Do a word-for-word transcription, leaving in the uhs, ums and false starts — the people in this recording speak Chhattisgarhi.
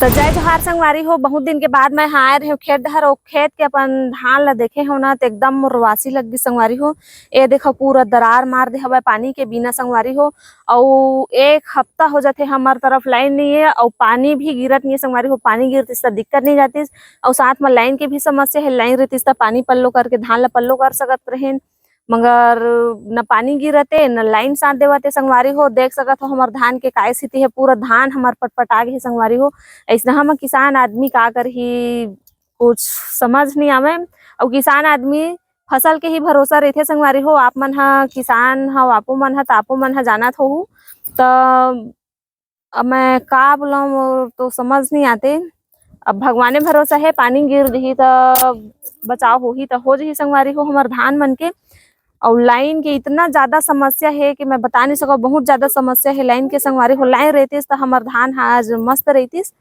तो जय जोहार संगवारी हो, बहुत दिन के बाद मैं हा आए रहे हूँ खेत डहर। अउ खेत के अपन धान ला देखे हव ना, तो एकदम मोर रुआसी लग गिस संगवारी हो। ए देखो, पूरा दरार मार दे हवय पानी के बिना संगवारी हो। अउ एक हफ्ता हो जाथे हमर तरफ लाइन नहीं है, अउ पानी भी गिरत नहीं है संगवारी हो। पानी गिरतिस त दिक्कत नहीं जातिस, अउ साथ में लाइन के भी समस्या है। लाइन रहतिस त पानी पल्लो करके धान ला पल्लो कर सकत रहेन, मगर न पानी गिरत हे, न लाइन साथ देवत हे संगवारी हो। देख सकत हो हमर धान के काय स्थिति है, पूरा धान हमर पटपटा गे हे संगवारी हो। अइसनहा म किसान आदमी का करही, कुछ समझ नहीं आवे। अउ किसान आदमी फसल के ही भरोसा रहिथे संगवारी हो। आप मन ह किसान हव, आपो मन ह, त आपो मन ह जानत होहू। त अब मैं का बोलंव, वो तो समझ नहीं आते। अब भगवाने भरोसा है, पानी गिर दिही त बचाव होही त हो जही संगवारी हो हमर धान मन के। अउ लाइन के इतना ज्यादा समस्या है कि मैं बता नहीं सकव, बहुत ज्यादा समस्या है लाइन के संगवारी हो। लाइन रहतिस त हमर धान ह आज मस्त रहतिस,